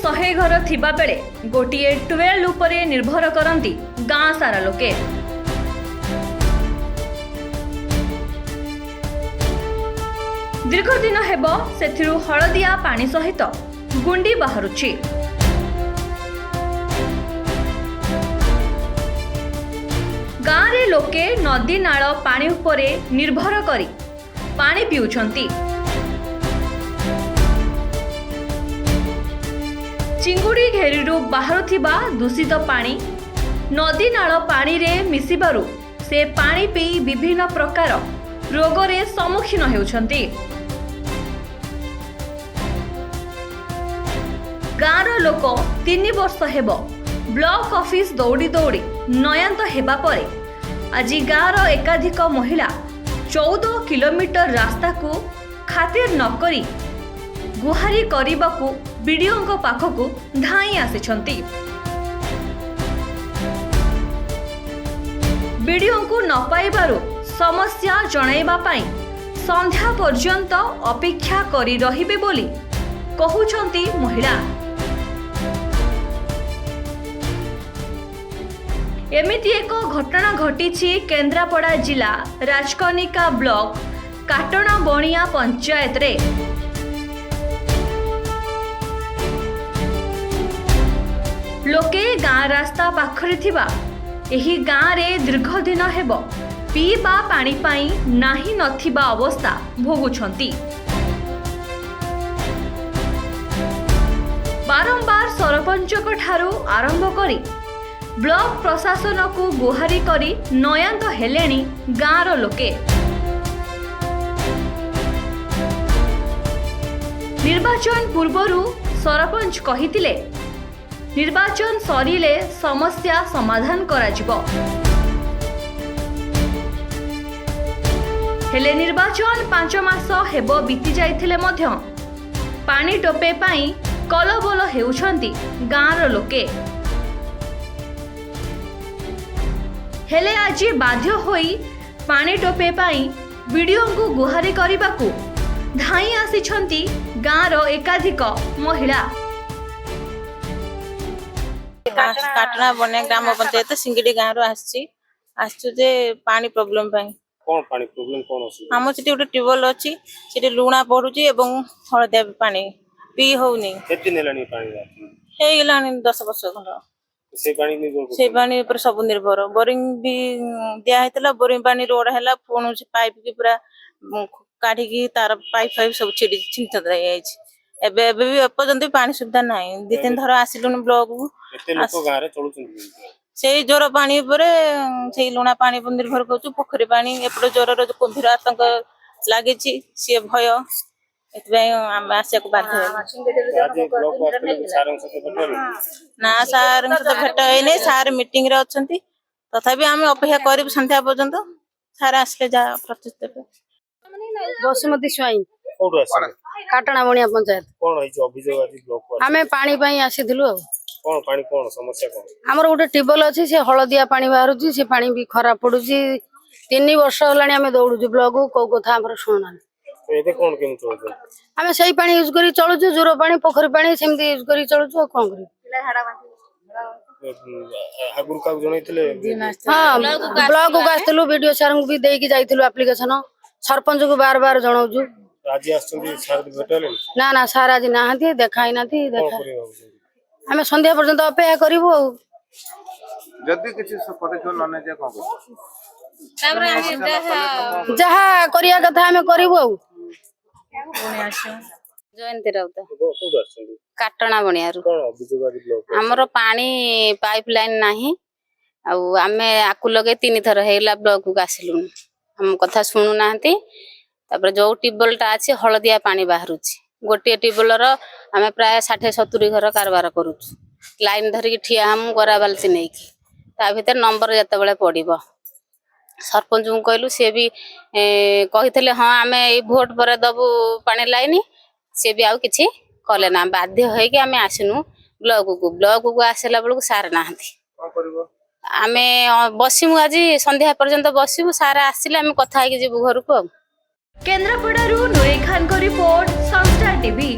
100 ଘର ଥିବା ବେଳେ ଗୋଟିଏ ଟ୍ୟୁବୱେଲ୍ ଉପରେ ନିର୍ଭର କରନ୍ତି ଗାଁ ସାରା ଲୋକେ। ଦୀର୍ଘଦିନ ହେବ ସେଥିରୁ ହଳଦିଆ ପାଣି ସହିତ ଗୁଣ୍ଡି ବାହାରୁଛି। ଗାଁରେ ଲୋକେ ନଦୀ ନାଳ ପାଣି ଉପରେ ନିର୍ଭର କରି ପାଣି ପିଉଛନ୍ତି। ଚିଙ୍ଗୁଡ଼ି ଘେରିରୁ ବାହାରୁଥିବା ଦୂଷିତ ପାଣି ନଦୀ ନାଳ ପାଣିରେ ମିଶିବାରୁ ସେ ପାଣି ପିଇ ବିଭିନ୍ନ ପ୍ରକାର ରୋଗରେ ସମ୍ମୁଖୀନ ହେଉଛନ୍ତି। ଗାଁର ଲୋକ 3 ବର୍ଷ ହେବ ବ୍ଲକ ଅଫିସ ଦୌଡ଼ି ଦୌଡ଼ି ନୟାନ୍ତ ହେବା ପରେ ଆଜି ଗାଁର ଏକାଧିକ ମହିଳା 14 କିଲୋମିଟର ରାସ୍ତାକୁ ଖାତିର ନକରି ଗୁହାରି କରିବାକୁ ବିଡିଓଙ୍କ ପାଖକୁ ଧାଇଁ ଆସିଛନ୍ତି। ବିଡିଓଙ୍କୁ ନ ପାଇବାରୁ ସମସ୍ୟା ଜଣାଇବା ପାଇଁ ସନ୍ଧ୍ୟା ପର୍ଯ୍ୟନ୍ତ ଅପେକ୍ଷା କରି ରହିବେ ବୋଲି କହୁଛନ୍ତି ମହିଳା। ଏମିତି ଏକ ଘଟଣା ଘଟିଛି କେନ୍ଦ୍ରାପଡ଼ା ଜିଲ୍ଲା ରାଜକନିକା ବ୍ଲକ କାଟଣାବଣିଆ ପଞ୍ଚାୟତରେ। ଲୋକେ ଗାଁ ରାସ୍ତା ପାଖରେ ଥିବା ଏହି ଗାଁରେ ଦୀର୍ଘଦିନ ହେବ ପିଇବା ପାଣି ପାଇଁ ନାହିଁ ନଥିବା ଅବସ୍ଥା ଭୋଗୁଛନ୍ତି। ବାରମ୍ବାର ସରପଞ୍ଚଙ୍କ ଠାରୁ ଆରମ୍ଭ କରି ବ୍ଲକ ପ୍ରଶାସନକୁ ଗୁହାରି କରି ନୟାନ୍ତ ହେଲେଣି ଗାଁର ଲୋକେ। ନିର୍ବାଚନ ପୂର୍ବରୁ ସରପଞ୍ଚ କହିଥିଲେ ନିର୍ବାଚନ ସରିଲେ ସମସ୍ୟା ସମାଧାନ କରାଯିବ। ହେଲେ ନିର୍ବାଚନ 5 ମାସ ହେବ ବିତି ଯାଇଥିଲେ ମଧ୍ୟ ପାଣି ଟୋପେ ପାଇଁ କଲବଲ ହେଉଛନ୍ତି ଗାଁର ଲୋକେ। ହେଲେ ଆଜି ବାଧ୍ୟ ହୋଇ ପାଣି ଟୋପେ ପାଇଁ ବିଡିଓଙ୍କୁ ଗୁହାରି କରିବାକୁ ଧାଇଁ ଆସିଛନ୍ତି ଗାଁର ଏକାଧିକ ମହିଳା। କାଟଣା ବନ୍ୟା ଗ୍ରାମ ପଞ୍ଚାୟତ ସିଙ୍ଗିଡି ଗାଁରୁ ଆସିଛୁ ଯେ ପାଣି ପ୍ରୋବ୍ଲେମ ପାଇଁ। କଣ ପାଣି ପ୍ରୋବ୍ଲେମ, କଣ ଅସୁବିଧା? ଆମ ସେଠି ଗୋଟେ ଟ୍ୟୁବୱେଲ ଅଛି, ସେଠି ଲୁଣା ପଡୁଛି ଏବଂ ହଳଦିଆ ପାଣି ପିଇ ହଉନି। କେତେ ଦିନ ହେଲାଣି ପାଣି ବାହାରୁଛି? ହେଇଗଲାଣି 10 ବର୍ଷ ଖଣ୍ଡ। ସେଇ ପାଣି ନିର୍ଭର ସେଇ କରୁଛନ୍ତି? ପାଣି ଉପରେ ସବୁ ନିର୍ଭର। ବୋରିଂ ବି ଦିଆ ହେଇଥିଲା, ବୋରିଂ ପାଣି ରୋଡ ହେଲା, ପୁଣି ସେ ପାଇପ କି ପୁରା କାଢିକି ତାର ପାଇପ ଫାଇପ ସବୁ ଛିଡି ଛିଞ୍ଚ ହେଇଯାଇଛି। ଏବେ ଏବେ ବି ଏପର୍ଯ୍ୟନ୍ତ ବି ପାଣି ସୁବିଧା ନାହିଁ। 2-3 ଥର ଆସିଲୁଣି ବ୍ଲକକୁ। ଏତେ ଲୋକ ଗାଁରେ ଚଳୁଛନ୍ତି କେମିତି? ସେଇ ଜୋର ପାଣି ଉପରେ, ସେଇ ଲୁଣା ପାଣି ଉପରେ ନିର୍ଭର କରୁଛୁ। ପୋଖରୀ ପାଣି ଏପଟେ ଜୋରର ଯୋଉ କୁମ୍ଭୀର ଆତଙ୍କ ଲାଗିଛି, ସିଏ ଭୟ, ଏଥିପାଇଁ ଆମେ ଆସିବାକୁ ବାଧ୍ୟ ହେଲୁ। ଆଜି ବ୍ଲକକୁ ଆସିଥିଲେ, ସାରଙ୍କ ସହିତ ଭେଟ ହେଲେ? ନା, ସାରଙ୍କ ସହିତ ଭେଟ ହେଇନି। ସାର୍ ମିଟିଂ ରେ ଅଛନ୍ତି। ତଥାପି ଆମେ ଅପେକ୍ଷା କରିବୁ ସନ୍ଧ୍ୟା ପର୍ଯ୍ୟନ୍ତ। ସାର୍ ଆସିଲେ ଯାହା ପ୍ରତିଶ୍ରୁତି ଦେବେ। ବସୁମତୀ ସ୍ୱାଇଁ। କୋଉଠୁ ଆସିଲେ? କାଟଣା ବଣିଆ ପଞ୍ଚାୟତ। କଣ ହେଇଛି ଅଭିଯୋଗ ଆଜି ବ୍ଲକକୁ ଆସିଲେ? ଆମେ ପାଣି ପାଇଁ ଆସିଥିଲୁ। ଆଉ କଣ ପାଣି, କଣ ସମସ୍ୟା କଣ? ଆମର ଗୋଟେ ଟ୍ୟୁବୱେଲ ଅଛି, ସେ ହଳଦିଆ ପାଣି ବାହାରୁଛି, ସେ ପାଣି ବି ଖରାପ ପଡୁଛି। 3 ବର୍ଷ ହେଲାଣି ଆମେ ଦୌଡୁଛୁ ବ୍ଲକକୁ, କୋଉ କଥା ଆମର ଶୁଣୁନାହାନ୍ତି। ତ ଏବେ କଣ କେମିତି ଚଳୁଛନ୍ତି? ଆମେ ସେଇ ପାଣି ୟୁଜ କରି ଚଳୁଛୁ, ଜୋର ପାଣି, ପୋଖରୀ ପାଣି ସେମିତି ୟୁଜ କରି ଚଳୁଛୁ, ଆଉ କଣ କରିବୁ? ଆଗରୁ କାହାକୁ ଜଣେଇଥିଲେ? ହଁ, ବ୍ଲକକୁ ଆସିଥିଲୁ, ବିଡିଓ ସାରଙ୍କୁ ବି ଦେଇକି ଯାଇଥିଲୁ ଆପ୍ଲିକେସନ, ସରପଞ୍ଚକୁ ବାର ବାର ଜଣାଉଛୁ। ଆଜି ଆସିଛନ୍ତି, ସାର୍ ଭେଟ ହେଲେଣି? ନା ନା, ସାର୍ ଆଜି ନାହାନ୍ତି, ଦେଖା ହେଇନାହାନ୍ତି। କଣ ଦେଖା କରିବେ ଭାବୁଛନ୍ତି? ଆମେ ସନ୍ଧ୍ୟା ପର୍ଯ୍ୟନ୍ତ ଅପେକ୍ଷା କରିବୁ ଆଉ। ଯଦି କିଛି ପଦକ୍ଷେପ ନ ନିଆଯାଏ କଣ କରିବ? ଯାହା କରିବା କଥା ଆମେ କରିବୁ ଆଉ। ଜୟନ୍ତୀ ରାଉତ। କୋଉଠୁ ଆସିଛନ୍ତି? କାଟଣା ବଣିଆରୁ। କଣ ଅଭିଯୋଗ ଆଜି ବ୍ଲକକୁ? ଆମର ପାଣି ପାଇପ ଲାଇନ ନାହିଁ, ଆଉ ଆମେ ଆକୁ ଲଗେଇ 3 ଥର ହେଇଗଲା ବ୍ଲକକୁ ଆସିଲୁଣି, ଆମ କଥା ଶୁଣୁନାହାନ୍ତି। ତାପରେ ଯୋଉ ଟ୍ୟୁବୱେଲ ଟା ଅଛି ହଳଦିଆ ପାଣି ବାହାରୁଛି। ଗୋଟିଏ ଟ୍ୟୁବୱେଲର ଆମେ ପ୍ରାୟ 60-70 ଘର କାରବାର କରୁଛୁ। ଲାଇନ ଧରିକି ଠିଆ ହମୁ ଗରା ବାଲତି ନେଇକି, ତା ଭିତରେ ନମ୍ବର ଯେତେବେଳେ ପଡିବ। ସରପଞ୍ଚଙ୍କୁ କହିଲୁ, ସିଏ ବି କହିଥିଲେ ହଁ ଆମେ ଏଇ ଭୋଟ ପରେ ଦବୁ ପାଣି ଲାଇନ। ସିଏ ବି ଆଉ କିଛି କଲେ ନା, ବାଧ୍ୟ ହେଇକି ଆମେ ଆସିନୁ ବ୍ଲକକୁ। ବ୍ଲକକୁ ଆସିଲା ବେଳକୁ ସାର୍ ନାହାନ୍ତି। କଣ କରିବ? ଆମେ ବସିମୁ, ଆଜି ସନ୍ଧ୍ୟା ପର୍ଯ୍ୟନ୍ତ ବସିବୁ। ସାର୍ ଆସିଲେ ଆମେ କଥା ହେଇକି ଯିବୁ ଘରକୁ ଆଉ। କେନ୍ଦ୍ରାପଡ଼ାରୁ ନୁରେଇ ଖାନଙ୍କ ରିପୋର୍ଟ, ସଂସ୍ଥା ଟିଭି।